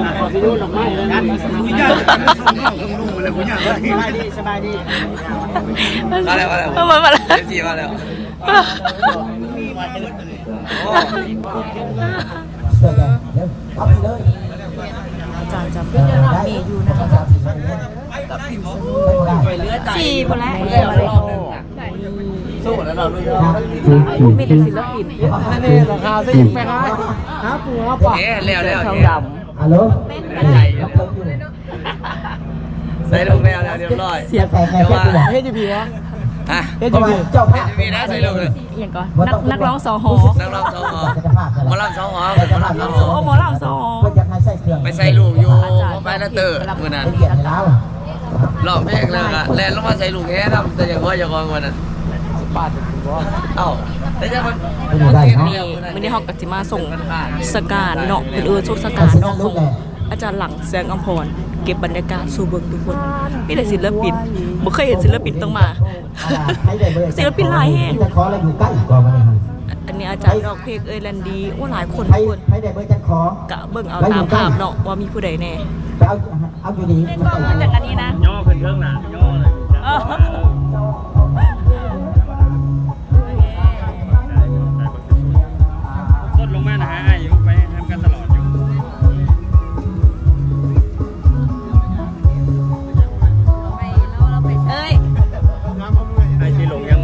สบายดี สบายดี มาแล้ว มาแล้ว มาแล้ว เอฟซี มาแล้ว อาจารย์จะมีอยู่นะคะ สี่ พุ่นแหละ สู้แล้วเนาะ มีแต่ศิลปิน นี่ราคาสิไปหา หาปูหาปลา เอ๊ะ แล้ว แล้ว ทองดำ ฮัลโหล ใส่ลงแล้ว แล้วเรียบร้อย เสียงแตก แต่ว่า เฮ็ดอยู่พีวะ ฮะ เฮ็ดอยู่พี เจ้าภาพ เฮ็ดอยู่พีนะ ใส่ลงเลย อีหยังก่อน นัก นักร้องสห นักร้องสห หมอลำสห หมอลำสห โอ้ หมอลำสห เพิ่นอยากให้ใส่เครื่อง ไปใส่ลูกอยู่ อาจารย์ ไปนาเตอร์ มื้อนั้น ไปเรียนให้ลาว ร้องเพลงแล้วก็แล่นลงมาใส่ลูกแห่นำ แต่ยังว่าอย่าของวันนั้น เอ้า แต่ยังมัน มื้อนี้เฮาก็สิมาส่งสการเนาะ เพิ่นเอิ้นส่งสการเนาะ ของอาจารย์หลัง แสงอำพร เก็บบรรยากาศสู่เบิ่งทุกคน มีแต่ศิลปิน บ่เคยเห็นศิลปินต้องมา ศิลปินหลายแฮง ขอแล้วอยู่ใกล้กว่ามื้อนี้ อันนี้อาจารย์ร้องเพลงเอ้ยแลนดี โอ้ หลายคน ไผ ทุกคน ไผได้เบอร์จันขอ กะเบิ่งเอาตามภาพเนาะ ว่ามีผู้ใดแน่ ไปเอา เอาอยู่นี่ มาจากอันนี้นะ ย่อขึ้นเทิงหน้า ย่อเลย เออ กดลงมานะฮะ อ้ายอยู่ ไปนำกันตลอดอยู่ เอ้ย อ้ายสิลงยัง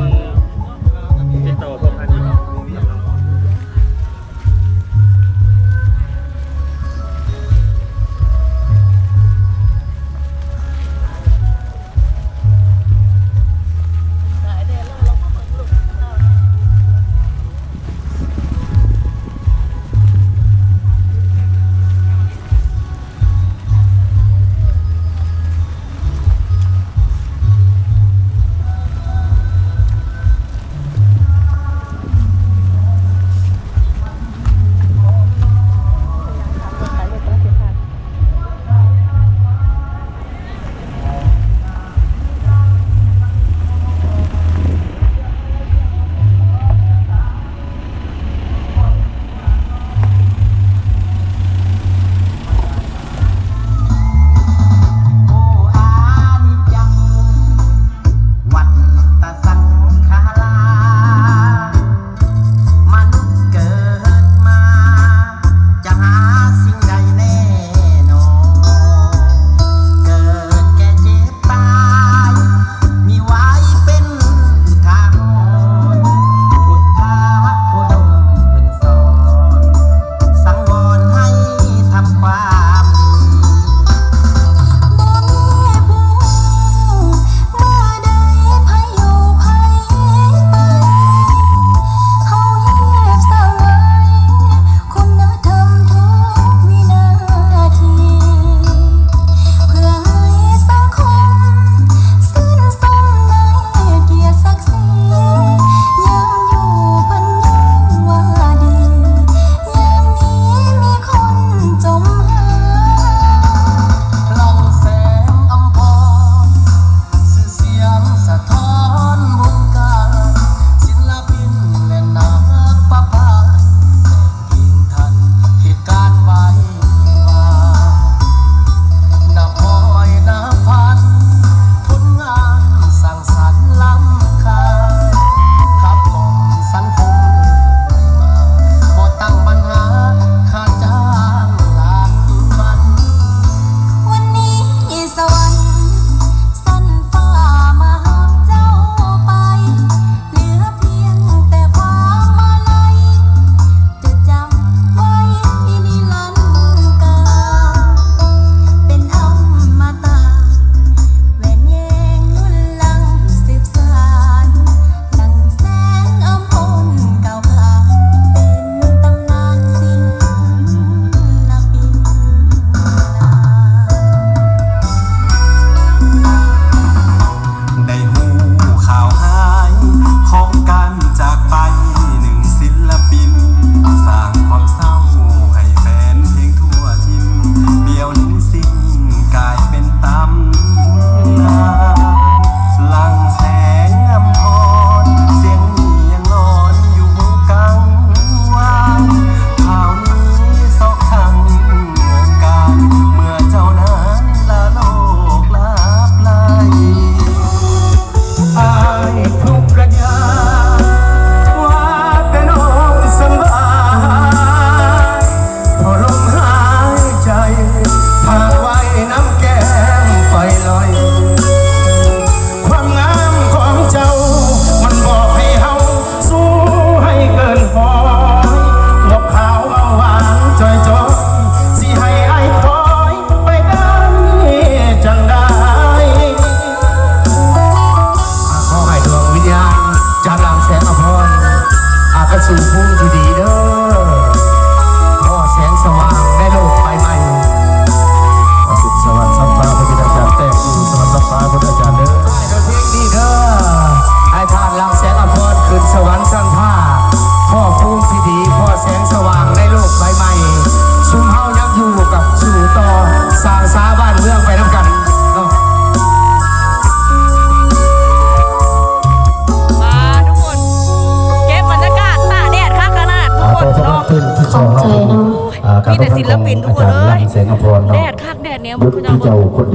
ติดต่อพวกท่านอยู่บ่?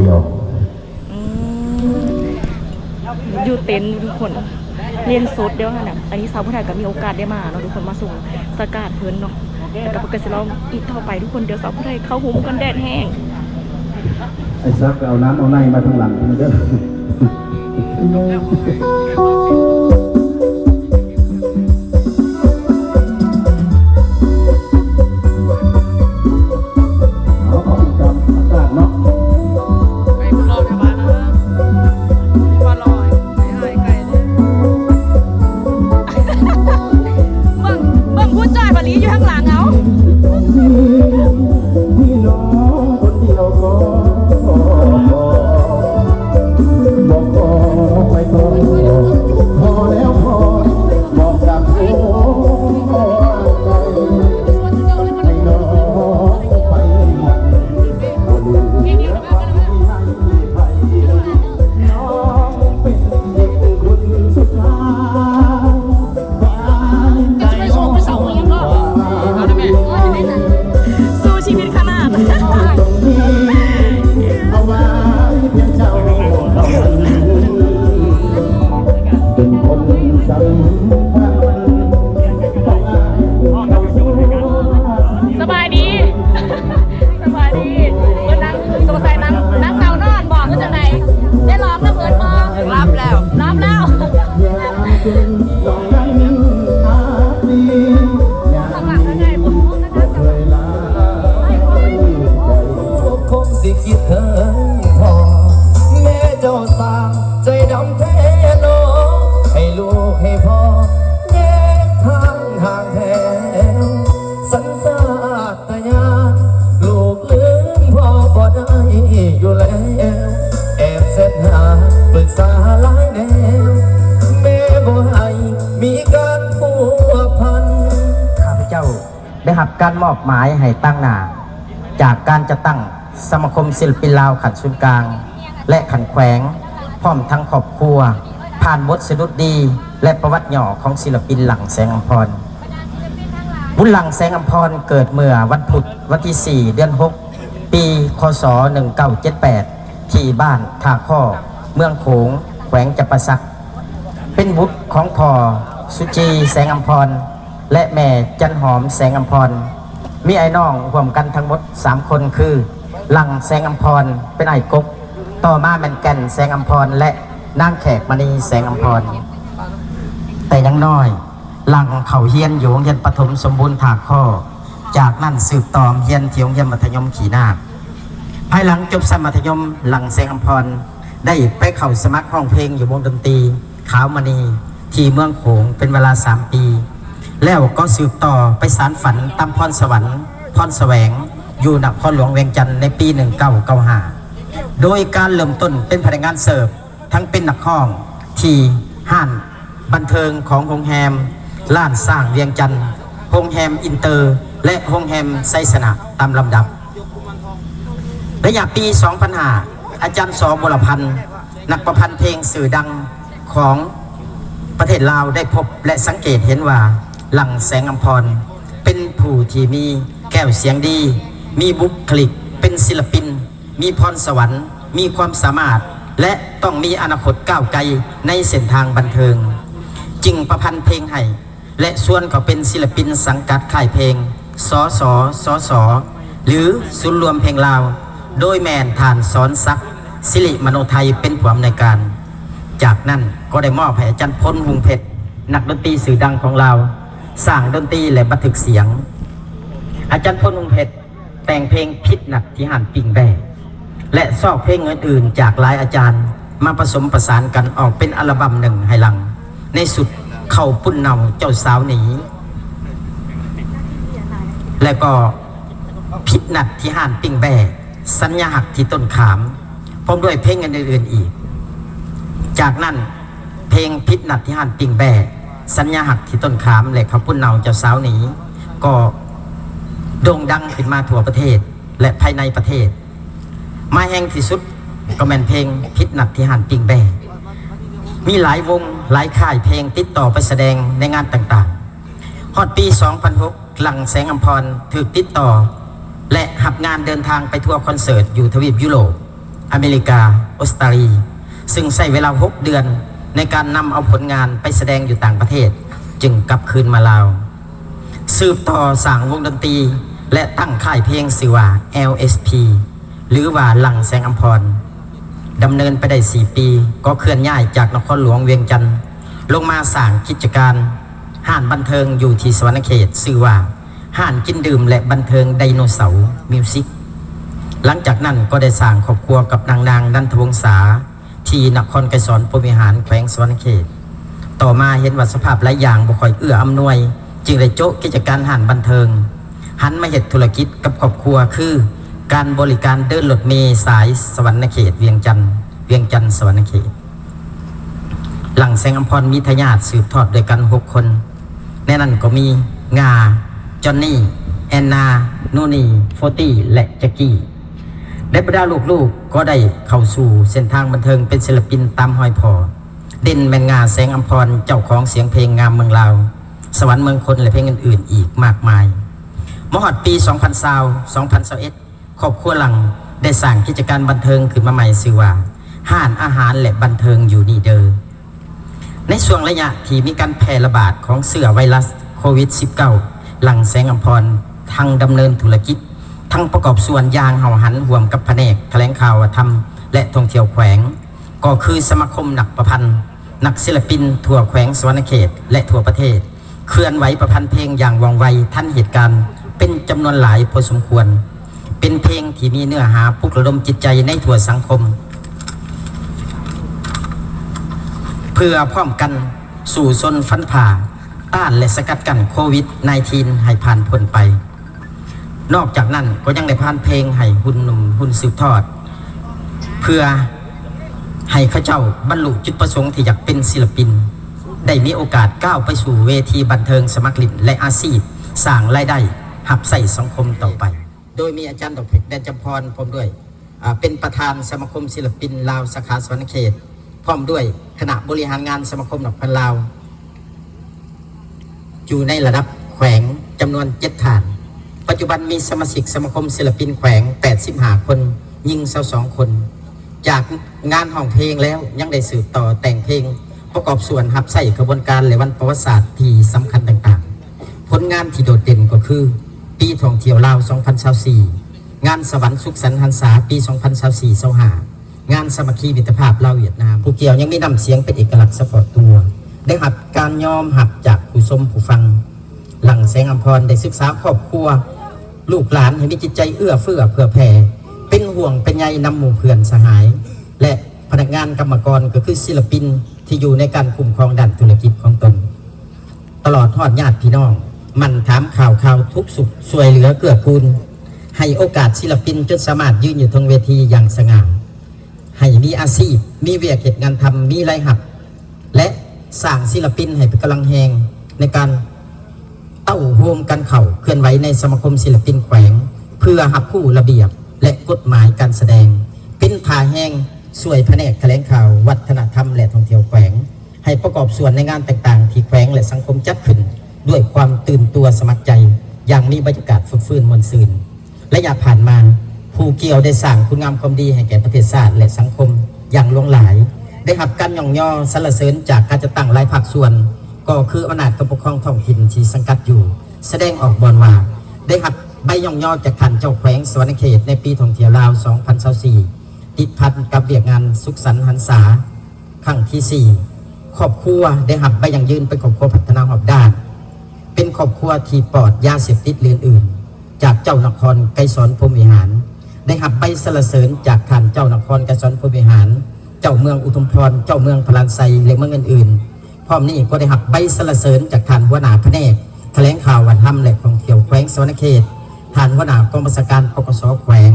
ດຽວ ອືມ ຢູ່ເຕັນທຸກຄົນ ຫຼິ້ນສົດເດ້ອຫັ້ນນະ. ອັນນີ້ສາວຜູ້ໄທກໍມີໂອກາດໄດ້ມາເນາະທຸກຄົນ ມາສົ່ງສະກາດເພິ່ນເນາະ ແລ້ວກໍເພິ່ນກໍຊິຮ້ອງອີກຕໍ່ໄປທຸກຄົນ. ດຽວສາວຜູ້ໄທເຂົ້າໂຮມກ່ອນ ແດດແຮງ. ໄອ້ສັກໄປເອົານ້ຳເອົາໃນມາທາງຫຼັງເດີ. ເອົາ ເອົາອີກຕາມອາກາດເນາະ ໄປບໍ່ລໍແມ່ບ້ານເອີຍ ບໍ່ລໍ ໄປຫາໄກເດີ. ເບິ່ງ ເບິ່ງຜູ້ຈ່ອຍພະລີຢູ່ທາງຫຼັງເອົາ. ພີ່ນ້ອງຄົນດຽວກໍ ບອກຂໍໄປຕໍ່ ພໍແລ້ວພໍ ບອກກັບຫົວໃຈ ໃຫ້ນ້ອງໄປ ບໍ່ເຫຼືອໃຜ ໃຫ້ໃຜ ນ້ອງເປັນເດັກຄົນສຸດທ້າຍ. ສູ້ຊີວິດຂະໜາດ. ສະບາຍດີ. ສະບາຍດີ. ເອີ ນັ່ງ ສົງໄສນັ່ງ ນັ່ງເອົານອນບໍ ຄືຈັ່ງໃດ? ໄດ້ຮ້ອງນຳເພິ່ນບໍ? ຫຼັບແລ້ວ ຫຼັບແລ້ວ. ຂ້າງຫຼັງເພິ່ນໃຫຍ່ ຄົງຊິຄິດເຖິງພໍ່ ແມ່ເຈົ້າສ້າງໃຈດຳແທ້ໜໍ ໃຫ້ລູກໃຫ້ພໍ່ແຍກທາງຫ່າງແຖວ ສັນຊາດຕະຍານ ລູກລືມພໍ່ບໍ່ໄດ້ຢູ່ແລ້ວ ແອບແຊດຫາປຶກສາຫຼາຍແນວ ແມ່ບໍ່ໃຫ້ມີການພົວພັນ. ຂ້າພະເຈົ້າ ໄດ້ຮັບການມອບໝາຍໃຫ້ຕາງໜ້າ ຈາກການຈັດຕັ້ງສະມາຄົມສິລະປິນລາວຂັ້ນສູນກາງ ແລະ ຂັ້ນແຂວງ ພ້ອມທັງຄອບຄົວ ຜ່ານບົດສະດຸດດີ ແລະ ປະຫວັດຫຍໍ້ຂອງສິລະປິນ ຫຼັ່ງ ແສງອຳພອນ. ບຸນ ຫຼັ່ງ ແສງອຳພອນ ເກີດເມື່ອວັນພຸດ ວັນທີສີ່ ເດືອນຫົກ ປີ ຄ.ສ. ໜຶ່ງເກົ້າເຈັດແປດ ທີ່ບ້ານທ່າຄໍ້ ເມືອງໂຂງ ແຂວງຈຳປາສັກ ເປັນບຸດຂອງພໍ່ສຸຈີ ແສງອຳພອນ ແລະ ແມ່ຈັນຫອມ ແສງອຳພອນ ມີອ້າຍນ້ອງຮ່ວມກັນທັງໝົດສາມຄົນ ຄື ຫຼັ່ງ ແສງອຳພອນ ເປັນອ້າຍກົກ, ຕໍ່ມາແມ່ນແກ່ນ ແສງອຳພອນ ແລະ ນາງແຂກມະນີ ແສງອຳພອນ. ແຕ່ຍັງນ້ອຍ ຫຼັ່ງເຂົ້າຮຽນຢູ່ໂຮງຮຽນປະຖົມສົມບູນທ່າຄໍ້, ຈາກນັ້ນສືບຕໍ່ຮຽນທີ່ໂຮງຮຽນມັດທະຍົມຂີ້ນາກ. ພາຍຫຼັງຈົບຊັ້ນມັດທະຍົມ, ຫຼັ່ງ ແສງອຳພອນ ໄດ້ໄປເຂົ້າສະໝັກຮ້ອງເພງຢູ່ວົງດົນຕີ ຂາວມະນີ ທີ່ເມືອງໂຂງເປັນເວລາສາມປີ ແລ້ວກໍສືບຕໍ່ໄປສານຝັນຕາມພອນສະຫວັນ ພອນສະແຫວງ ຢູ່ນະຄອນຫຼວງວຽງຈັນໃນປີໜຶ່ງເກົ້າເກົ້າຫ້າ ໂດຍການເລີ່ມຕົ້ນເປັນພະນັກງານເສີບ ທັງເປັນນັກຮ້ອງທີ່ຮ້ານບັນເທີງຂອງໂຮງແຮມລ້ານຊ້າງວຽງຈັນ, ໂຮງແຮມອິນເຕີ ແລະ ໂຮງແຮມໄຊຊະນະຕາມລຳດັບ. ໄລຍະປີສອງພັນຫ້າ ອາຈານ ສ ບົວລະພັນ ນັກປະພັນເພງຊື່ດັງຂອງປະເທດລາວ ໄດ້ພົບ ແລະ ສັງເກດເຫັນວ່າ ຫຼັ່ງ ແສງອຳພອນ ເປັນຜູ້ທີ່ມີແກ້ວສຽງດີ, ມີບຸກຄະລິກເປັນສິລະປິນ, ມີພອນສະຫວັນ, ມີຄວາມສາມາດ ແລະ ຕ້ອງມີອະນາຄົດກ້າວໄກໃນເສັ້ນທາງບັນເທີງ, ຈຶ່ງປະພັນເພງໃຫ້ ແລະ ຊວນເຂົ້າເປັນສິລະປິນສັງກັດຄ້າຍເພງ ສສສສ ຫຼື ສູນລວມເພງລາວ ໂດຍແມ່ນທ່ານ ສອນສັກ ສິລິມະໂນໄທ ເປັນຜູ້ອຳນວຍການ. ຈາກນັ້ນກໍໄດ້ມອບໃຫ້ອາຈານ ພົນ ຮຸ່ງເພັດ ນັກດົນຕີຊື່ດັງຂອງລາວ ສ້າງດົນຕີ ແລະ ບັນທຶກສຽງ. ອາຈານ ພົນ ຮຸ່ງເພັດ ແຕ່ງເພງຜິດນັດທີ່ຮ້ານປີ້ງແບ້ ແລະ ຊອກເພງອື່ນໆຈາກຫຼາຍອາຈານມາປະສົມປະສານກັນອອກເປັນອັລະບັມໜຶ່ງໃຫ້ຫຼັ່ງ ໃນຊຸດເຂົ້າປຸ້ນເນົ່າເຈົ້າສາວໜີ ແລະ ກໍຜິດນັດທີ່ຮ້ານປີ້ງແບ້ ສັນຍາຮັກທີ່ຕົ້ນຂາມ ພ້ອມດ້ວຍເພງອື່ນໆອີກ. ຈາກນັ້ນ ເພງຜິດນັດທີ່ຮ້ານປີ້ງແບ້ ສັນຍາຮັກທີ່ຕົ້ນຂາມ ແລະ ເຂົ້າປຸ້ນເນົ່າເຈົ້າສາວໜີ ກໍໂດ່ງດັງຂຶ້ນມາທົ່ວປະເທດ ແລະ ພາຍໃນປະເທດ. ມາແຮງທີ່ສຸດກໍແມ່ນເພງຜິດນັດທີ່ຮ້ານປີ້ງແບ້. ມີຫຼາຍວົງ, ຫຼາຍຄ້າຍເພງຕິດຕໍ່ໄປສະແດງໃນງານຕ່າງໆ. ຮອດປີສອງພັນຫົກ ຫຼັ່ງ ແສງອຳພອນ ຖືກຕິດຕໍ່ ແລະ ຮັບງານເດີນທາງໄປທົວຄອນເສີດຢູ່ທະວີບຢູໂຣບ. ອາເມລິກາ, ອົດສະຕາລີ ຊຶ່ງໃຊ້ເວລາຫົກເດືອນໃນການນຳເອົາຜົນງານໄປສະແດງຢູ່ຕ່າງປະເທດ ຈຶ່ງກັບຄືນມາລາວ ສືບຕໍ່ສ້າງວົງດົນຕີ ແລະ ຕັ້ງຄ້າຍເພງຊື່ວ່າ ແອລເອັສພີ ຫຼືວ່າ ຫຼັ່ງແສງອຳພອນ. ດຳເນີນໄປໄດ້ສີ່ປີ ກໍເຄື່ອນຍ້າຍຈາກນະຄອນຫຼວງວຽງຈັນ ລົງມາສ້າງກິດຈະການຮ້ານບັນເທີງຢູ່ທີ່ສະຫວັນນະເຂດ ຊື່ວ່າ ຮ້ານກິນດື່ມ ແລະ ບັນເທີງໄດໂນເສົາມິວຊິກ. ຫຼັງຈາກນັ້ນກໍໄດ້ສ້າງຄອບຄົວກັບນາງນາງ ນັນທະວົງສາ ທີ່ນະຄອນໄກສອນພົມວິຫານ ແຂວງສະຫວັນນະເຂດ. ຕໍ່ມາເຫັນວ່າສະພາບຫຼາຍຢ່າງບໍ່ຄ່ອຍເອື້ອອຳນວຍ ຈຶ່ງໄດ້ໂຈະກິດຈະການຮ້ານບັນເທີງ, ຫັນມາເຮັດທຸລະກິດກັບຄອບຄົວ ຄື ການບໍລິການເດີນລົດເມສາຍສະຫວັນນະເຂດ-ວຽງຈັນ, ວຽງຈັນ-ສະຫວັນນະເຂດ. ຫຼັ່ງແສງອຳພອນມີທາຍາດສືບທອດດ້ວຍກັນຫົກຄົນ, ໃນນັ້ນກໍມີ ງາ, ຈອນນີ, ແອນນາ, ນູນີ, ໂຟຕີ ແລະ ຈັກກີ. ໃນບັນດາລູກໆ ກໍໄດ້ເຂົ້າສູ່ເສັ້ນທາງບັນເທີງເປັນສິລະປິນຕາມຮອຍພໍ່. ເດັ່ນແມ່ນ ງາ ແສງອຳພອນ ເຈົ້າຂອງສຽງເພງງາມເມືອງລາວ, ສະຫວັນເມືອງຄົນ ແລະ ເພງອື່ນໆອີກມາກມາຍ. ມາຮອດປີສອງພັນຊາວ ສອງພັນຊາວເອັດ ຄອບຄົວຫຼັ່ງໄດ້ສ້າງກິດຈະການບັນເທີງຂຶ້ນມາໃໝ່ ຊື່ວ່າ ຮ້ານອາຫານ ແລະ ບັນເທີງຢູ່ນີ້ເດີ. ໃນຊ່ວງໄລຍະທີ່ມີການແຜ່ລະບາດຂອງເຊື້ອໄວຣັສໂຄວິດສິບເກົ້າ ຫຼັ່ງແສງອຳພອນທັງດຳເນີນທຸລະກິດ, ທັງປະກອບສ່ວນຢ່າງຫ້າວຫັນຮ່ວມກັບພະແນກຖະແຫຼງຂ່າວທຳ ແລະ ທ່ອງທ່ຽວແຂວງ, ກໍຄືສະມາຄົມນັກປະພັນ, ນັກສິລະປິນທົ່ວແຂວງສະຫວັນນະເຂດ ແລະ ທົ່ວປະເທດ ເຄື່ອນໄຫວປະພັນເພງຢ່າງວ່ອງໄວທັນເຫດການ ເປັນຈຳນວນຫຼາຍພໍສົມຄວນ. ເປັນເພງທີ່ມີເນື້ອຫາປຸກລະດົມຈິດໃຈໃນທົ່ວສັງຄົມ ເພື່ອພ້ອມກັນສູ້ຊົນຟັນຝ່າ ຕ້ານ ແລະ ສະກັດກັ້ນໂຄວິດໜາຍທີນໃຫ້ຜ່ານພົ້ນໄປ. ນອກຈາກນັ້ນກໍຍັງໄດ້ຜ່ານເພງໃຫ້ຮຸ່ນໜຸ່ມຮຸ່ນສືບທອດ ເພື່ອໃຫ້ເຂົາເຈົ້າບັນລຸຈຸດປະສົງທີ່ຢາກເປັນສິລະປິນ ໄດ້ມີໂອກາດກ້າວໄປສູ່ເວທີບັນເທີງສະໝັກຫຼິ້ນ ແລະ ອາຊີບສ້າງລາຍໄດ້ຮັບໃຊ້ສັງຄົມຕໍ່ໄປ. ໂດຍມີອາຈານດອກເພັກ ແດນຈຳພອນ ພ້ອມດ້ວຍ ອາ ເປັນປະທານສະມາຄົມສິລະປິນລາວສາຂາສະຫວັນນະເຂດ ພ້ອມດ້ວຍຄະນະບໍລິຫານງານສະມາຄົມນັກພັນລາວ ຢູ່ໃນລະດັບແຂວງຈຳນວນເຈັດທ່ານ. ປັດຈຸບັນມີສະມາຊິກສະມາຄົມສິລະປິນແຂວງແປດສິບຫ້າຄົນ, ຍິງຊາວສອງຄົນ. ຈາກງານຮ້ອງເພງແລ້ວ ຍັງໄດ້ສືບຕໍ່ແຕ່ງເພງປະກອບສ່ວນຮັບໃຊ້ຂະບວນການ ແລະ ວັນປະຫວັດສາດທີ່ສຳຄັນຕ່າງໆ. ຜົນງານທີ່ໂດດເດັ່ນກໍຄື ປີທ່ອງທ່ຽວລາວສອງພັນຊາວສີ່, ງານສະຫວັນສຸກສັນຫັນສາປີສອງພັນຊາວສີ່ ຊາວຫ້າ, ງານສາມັກຄີມິດຕະພາບລາວຫວຽດນາມ. ຜູ້ກ່ຽວຍັງມີນ້ຳສຽງເປັນເອກະລັກສະເພາະຕົວ, ໄດ້ຮັບການຍອມຮັບຈາກຜູ້ຊົມຜູ້ຟັງ. ຫຼັ່ງແສງອຳພອນໄດ້ສຶກສາຄອບຄົວ ລູກຫຼານໃຫ້ມີຈິດໃຈເອື້ອເຟື້ອເຜື່ອແຜ່, ເປັນຫ່ວງເປັນໃຍນຳໝູ່ເພື່ອນສະຫາຍ ແລະ ພະນັກງານກຳມະກອນ ກໍຄືສິລະປິນທີ່ຢູ່ໃນການຄຸ້ມຄອງດ້ານທຸລະກິດຂອງຕົນ. ຕະຫຼອດຮອດຍາດພີ່ນ້ອງ ໝັ່ນຖາມຂ່າວຄາວທຸກສຸກ ຊ່ວຍເຫຼືອເກື້ອກູນ ໃຫ້ໂອກາດສິລະປິນຈົນສາມາດຢືນຢູ່ເທິງເວທີຢ່າງສະຫງ່າ, ໃຫ້ມີອາຊີບ, ມີວຽກເຮັດງານທຳ, ມີລາຍຮັບ ແລະ ສ້າງສິລະປິນໃຫ້ເປັນກຳລັງແຮງໃນການເຕົ້າໂຮມກັນເຂົ້າເຄື່ອນໄຫວໃນສະມາຄົມສິລະປິນແຂວງ ເພື່ອຮັບຮູ້ລະບຽບ ແລະ ກົດໝາຍການສະແດງ, ເປັນທ່າແຮງຊ່ວຍພະແນກຖະແຫຼງຂ່າວ, ວັດທະນະທຳ ແລະ ທ່ອງທ່ຽວແຂວງ ໃຫ້ປະກອບສ່ວນໃນງານຕ່າງໆທີ່ແຂວງ ແລະ ສັງຄົມຈັດຂຶ້ນດ້ວຍຄວາມຕື່ນຕົວສະໝັກໃຈ ຢ່າງມີບັນຍາກາດຟົດຟື້ນມ່ວນຊື່ນ. ໄລຍະຜ່ານມາ, ຜູ້ກ່ຽວໄດ້ສ້າງຄຸນງາມຄວາມດີໃຫ້ແກ່ປະເທດຊາດ ແລະ ສັງຄົມຢ່າງຫຼວງຫຼາຍ, ໄດ້ຮັບການຍ້ອງຍໍສັນລະເສີນຈາກການຈັດຕັ້ງຫຼາຍພາກສ່ວນ, ກໍຄືອຳນາດການປົກຄອງທ້ອງຖິ່ນທີ່ສັງກັດຢູ່, ສະແດງອອກບ່ອນວ່າ ໄດ້ຮັບໃບຍ້ອງຍໍຈາກທ່ານເຈົ້າແຂວງສະຫວັນນະເຂດໃນປີທ່ອງທ່ຽວລາວສອງພັນຊາວສີ່ ຕິດພັນກັບວຽກງານສຸກສັນຫັນສາ ຄັ້ງທີສີ່ ຄອບຄົວໄດ້ຮັບໃບຢັ້ງຢືນເປັນຄອບຄົວພັດທະນາຮອບດ້ານ, ເປັນຄອບຄົວທີ່ປອດຢາເສບຕິດ ແລະ ອື່ນໆ ຈາກເຈົ້ານະຄອນໄກສອນພົມວິຫານ, ໄດ້ຮັບໃບສັນລະເສີນຈາກທ່ານເຈົ້ານະຄອນໄກສອນພົມວິຫານ, ເຈົ້າເມືອງອຸທຸມພອນ, ເຈົ້າເມືອງພະລານໄຊ ແລະ ເມືອງອື່ນໆ. ພ້ອມນີ້ກໍໄດ້ຮັບໃບສັນລະເສີນຈາກທ່ານຫົວໜ້າພະແນກຖະແຫຼງຂ່າວ ວັດທະນະທຳ ແລະ ທ່ອງທ່ຽວແຂວງສະຫວັນນະເຂດ, ທ່ານຫົວໜ້າກອງບັນຊາການ ປກສ ແຂວງ,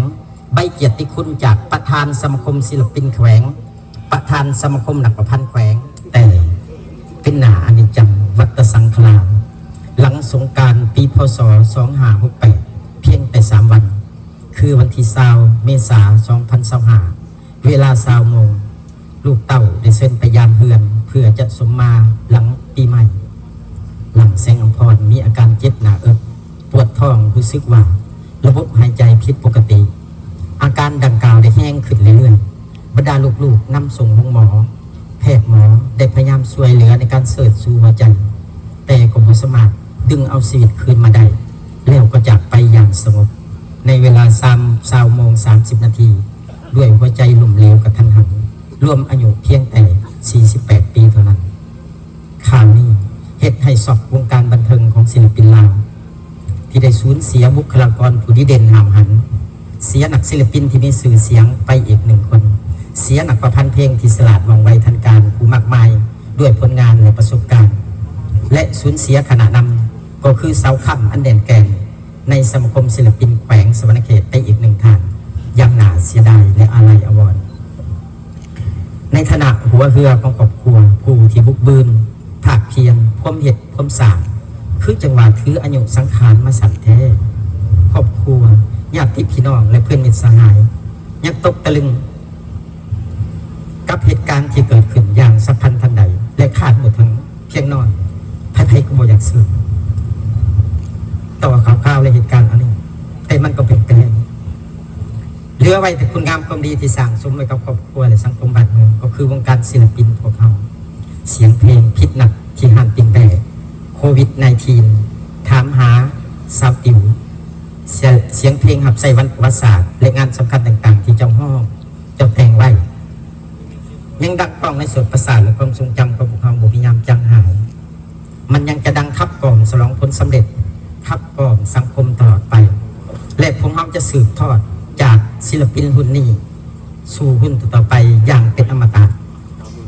ໃບກຽດຕິຄຸນຈາກປະທານສະມາຄົມສິລະປິນແຂວງ, ປະທານສະມາຄົມນັກປະພັນແຂວງ. ແຕ່ເປັນໜ້າອະນິດຈັງວັດຕະສັງຄະລາ ຫຼັງສົງການປີ ພ.ສ. ສອງຫ້າຫົກແປດ ພຽງແຕ່ສາມວັນ ຄືວັນທີຊາວ ເມສາ ສອງພັນຊາວຫ້າ ເວລາຊາວໂມງ, ລູກເຕົ້າໄດ້ເຊີນໄປຢາມເຮືອນ ເພື່ອຈະສົມມາຫຼັງປີໃໝ່. ຫຼັ່ງແສງອຳພອນມີອາການເຈັບໜ້າເອິກ, ປວດທ້ອງ, ຮູ້ສຶກວ່າລະບົບຫາຍໃຈຜິດປົກກະຕິ. ອາການດັ່ງກ່າວໄດ້ແຮງຂຶ້ນເລື້ອຍໆ. ບັນດາລູກໆນຳສົ່ງໂຮງໝໍ, ແພດໝໍໄດ້ພະຍາຍາມຊ່ວຍເຫຼືອໃນການເສີດຊູຫົວໃຈ, ແຕ່ກໍບໍ່ສາມາດດຶງເອົາຊີວິດຄືນມາໄດ້, ແລ້ວກໍຈາກໄປຢ່າງສະຫງົບ ໃນເວລາຊາວໂມງສາມສິບນາທີ ດ້ວຍຫົວໃຈລົ້ມເຫຼວກະທັນຫັນ, ລວມອາຍຸພຽງແຕ່ສີ່ສິບແປດປີເທົ່ານັ້ນ. ຂ່າວນີ້ເຮັດໃຫ້ຊັອກວົງການບັນເທີງຂອງສິລະປິນລາວ ທີ່ໄດ້ສູນເສຍບຸກຄະລາກອນຜູ້ດີເດັ່ນຫ້າວຫັນ, ເສຍນັກສິລະປິນທີ່ມີຊື່ສຽງໄປອີກໜຶ່ງຄົນ, ເສຍນັກປະພັນເພງທີ່ສະຫຼາດວ່ອງໄວທັນການຜູ້ມາກມາຍດ້ວຍຜົນງານ ແລະ ປະສົບການ, ແລະ ສູນເສຍຄະນະນຳ ກໍຄືເສົາຄ້ຳອັນແໜ້ນແກ່ນໃນສະມາຄົມສິລະປິນແຂວງສະຫວັນນະເຂດໄປອີກໜຶ່ງທ່ານ ຢ່າງໜ້າເສຍດາຍ ແລະ ອາໄລອາວອນ. ໃນຖານະຫົວເຮືອຂອງຄອບຄົວ ຜູ້ທີ່ບຸກບືນ ພາກພຽນ ຄວາມເຮັດ ຄວາມສ້າງ ຄືຈັ່ງວ່າຖືອາຍຸສັງຂານມາສັ້ນແທ້. ຄອບຄົວ, ຍາດຕິພີ່ນ້ອງ ແລະ ເພື່ອນມິດສະຫາຍ ຍັງຕົກຕະລຶງກັບເຫດການທີ່ເກີດຂຶ້ນຢ່າງສັບພັນທັນໃດ ແລະ ຄາດບໍ່ເຖິງພຽງນ້ອຍ. ໃຜໆກໍບໍ່ຢາກເຊື່ອຕໍ່ຂ່າວຄາວ ແລະ ເຫດການອັນນີ້, ແຕ່ມັນກໍເປັນໄປແລ້ວ. ເຫຼືອໄວ້ແຕ່ຄຸນງາມຄວາມດີທີ່ສ້າງສົມໄວ້ກັບຄອບຄົວ ແລະ ສັງຄົມບ້ານເມືອງ ກໍຄືວົງການສິລະປິນພວກເຮົາ. ສຽງເພງຜິດນັດທີ່ຮ້ານປີ້ງແບ້, ໂຄວິດໜາຍທີນ, ຖາມຫາສາວຕິວ, ສຽງ ສຽງເພງຮັບໃຊ້ວັນປະຫວັດສາດ ແລະ ງານສຳຄັນຕ່າງໆທີ່ເຈົ້າຮ້ອງ ເຈົ້າແຕ່ງໄວ້ ຍັງດັງກ້ອງໃນໂສດປະສາດ ແລະ ຄວາມຊົງຈຳຂອງພວກເຮົາບໍ່ມີຍາມຈາງຫາຍ. ມັນຍັງຈະດັງຂັບກ່ອມສະຫຼອງຜົນສຳເລັດ, ຂັບກ່ອມສັງຄົມຕະຫຼອດໄປ ແລະ ພວກເຮົາຈະສືບທອດຈາກສິລະປິນຮຸ່ນນີ້ສູ່ຮຸ່ນຕໍ່ໆໄປຢ່າງເປັນອະມະຕະ.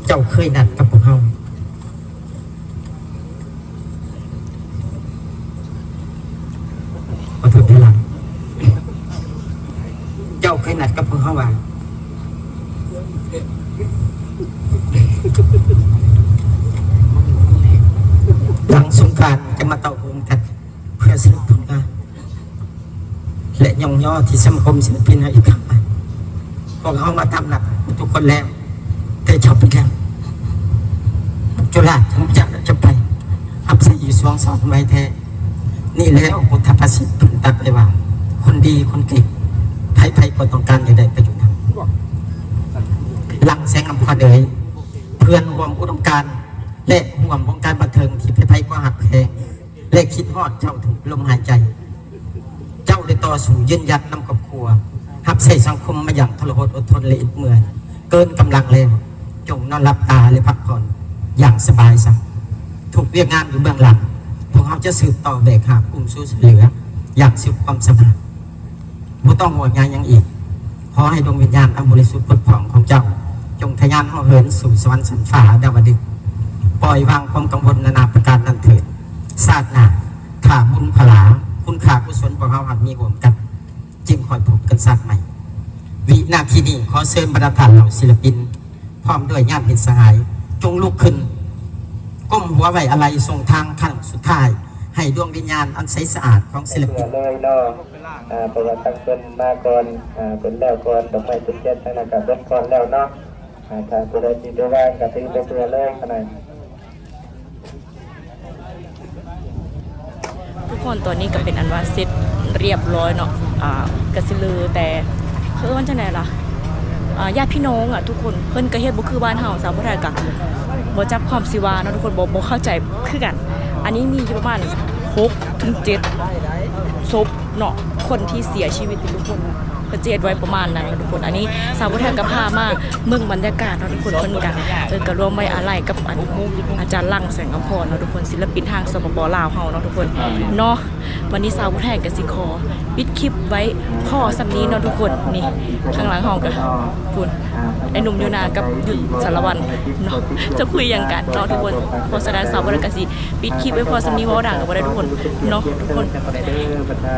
ເຈົ້າເຄີຍນັດກັບພວກເຮົາ ຂໍໂທດເດີຫຼານ. ເຈົ້າເຄີຍນັດກັບພວກເຮົາວ່າ ຫຼັງສົງການຈະມາເຕົ້າໂຮມກັນ ເພື່ອສະຫຼຸບຜົນງານ ແລະ ຍ້ອງຍໍທີ່ສະມາຄົມສິລະປິນເຮົາອີກຄັ້ງໃໝ່. ພວກເຮົາມາຕາມນັດທຸກຄົນແລ້ວ, ແຕ່ເຈົ້າໄປແລ້ວ. ຈຸລາດ ເຈົ້າຈະໄປຮັບໃຊ້ຢູ່ສວງສອນໄວແທ້. ນີ້ແລ້ວ ພຸດທະພາສິດເພິ່ນຕັດໄວ້ວ່າ ຄົນດີຄົນເກັ່ງ ໃຜໆກໍຕ້ອງການຢາກໄດ້ປະໂຫຍດນຳ. ຫຼັງແສງອຳພອນເອີຍ, ເພື່ອນຮ່ວມອຸດົມການ ແລະ ຮ່ວມວົງການບັນເທີງທີ່ໃຜໆກໍຮັກແພງ ແລະ ຄິດຮອດເຈົ້າທຸກລົມຫາຍໃຈ. ເຈົ້າໄດ້ຕໍ່ສູ້ຢືນຢັນນຳຄອບຄົວ, ຮັບໃຊ້ສັງຄົມມາຢ່າງທໍລະຫົດ ອົດທົນ ແລະ ອິດເມື່ອຍເກີນກຳລັງແລ້ວ. ຈົ່ງນອນຫຼັບຕາ ແລະ ພັກຜ່ອນຢ່າງສະບາຍຊະ. ທຸກວຽກງານຢູ່ເບື້ອງຫຼັງ, ພວກເຮົາຈະສືບຕໍ່ແບກຫາບກຸ້ມຊູຊ່ວຍເຫຼືອຢ່າງສຸດຄວາມສາມາດ. ບໍ່ຕ້ອງຫ່ວງໃຍຫຍັງອີກ. ຂໍໃຫ້ດວງວິນຍານອັນບໍລິສຸດຜົດຜ່ອງຂອງເຈົ້າ ຈົ່ງທະຍານເຫາະເຫີນສູ່ສະຫວັນຊັ້ນຟ້າດາວະດຶງ. ປ່ອຍວາງຄວາມກັງວົນນານາປະການນັ້ນເຖີດ. ຊາດໜ້າ, ຖ້າບຸນພະລາ, ຄຸນຄ່າກຸສົນພວກເຮົາຫາກມີຮ່ວມກັນ, ຈຶ່ງຄ່ອຍພົບກັນຊາດໃໝ່. ວິນາທີນີ້ ຂໍເຊີນບັນດາທ່ານເຫຼົ່າສິລະປິນ ພ້ອມດ້ວຍຍາດມິດສະຫາຍ ຈົ່ງລຸກຂຶ້ນ ກົ້ມຫົວໄວ້ອາໄລສົ່ງທາງຄັ້ງສຸດທ້າຍ ໃຫ້ດວງວິນຍານອັນໃສສະອາດຂອງສິລະປິນ. ເພື່ອເລີຍເນາະ ເພາະວ່າທາງເພິ່ນມາກ່ອນ ເພິ່ນແລ້ວກ່ອນ ດອກໄມ້ທູບທຽນທາງນັ້ນກໍເບິດກ່ອນແລ້ວເນາະ. ຖ້າຜູ້ໃດຊິໄປວາງກໍຖືບໍ່ເພື່ອເລີຍຂະໜາດ. ທຸກຄົນ ຕອນນີ້ກໍເປັນອັນວ່າເສັດຮຽບຮ້ອຍເນາະ. ອ່າ ກໍຊິເຫຼືອແຕ່ ເຂົາເອີ້ນວ່າຈັ່ງໃດລະ ອ່າ ຍາດພີ່ນ້ອງອະ ທຸກຄົນ. ເພິ່ນກໍເຮັດບໍ່ຄືບ້ານເຮົາ. ສາວຜູ້ໄທກໍບໍ່ຈັກຄວາມຊິວ່າເນາະ ທຸກຄົນ ບໍ່ ບໍ່ເຂົ້າໃຈຄືກັນ. ອັນນີ້ມີຢູ່ປະມານຫົກເຖິງເຈັດສົບເນາະ ຄົນທີ່ເສຍຊີວິດທຸກຄົນ. ເພິ່ນຈະເຮັດໄວ້ປະມານນັ້ນເນາະທຸກຄົນ. ອັນນີ້ສາວຜູ້ໄທກໍພາມາເບິ່ງບັນຍາກາດເນາະທຸກຄົນ. ເພິ່ນກໍ ເອີ ກໍຮ່ວມໄວ້ອາໄລກັບອັນ ອາຈານຫຼັ່ງ ແສງອຳພອນເນາະທຸກຄົນ ສິລະປິນທາງ ສປປ ລາວ ເຮົາເນາະທຸກຄົນເນາະ. ວັນນີ້ສາວຜູ້ໄທກໍຊິຂໍປິດຄລິບໄວ້ພໍສ່ຳນີ້ເນາະທຸກຄົນ. ນີ້ ຂ້າງຫຼັງເຮົາກໍ ພຸ້ນ ໄອ້ໜຸ່ມຢູ່ໜ້າກັບຢູ່ສາລະວັນເນາະ ຈະຄຸຍຫຍັງກັນເນາະທຸກຄົນ. ເພາະສະນັ້ນສາວຜູ້ໄທກໍຊິປິດຄລິບໄວ້ພໍສ່ຳນີ້ ເວົ້າດັງກໍບໍ່ໄດ້ທຸກຄົນເນາະທຸກຄົນ.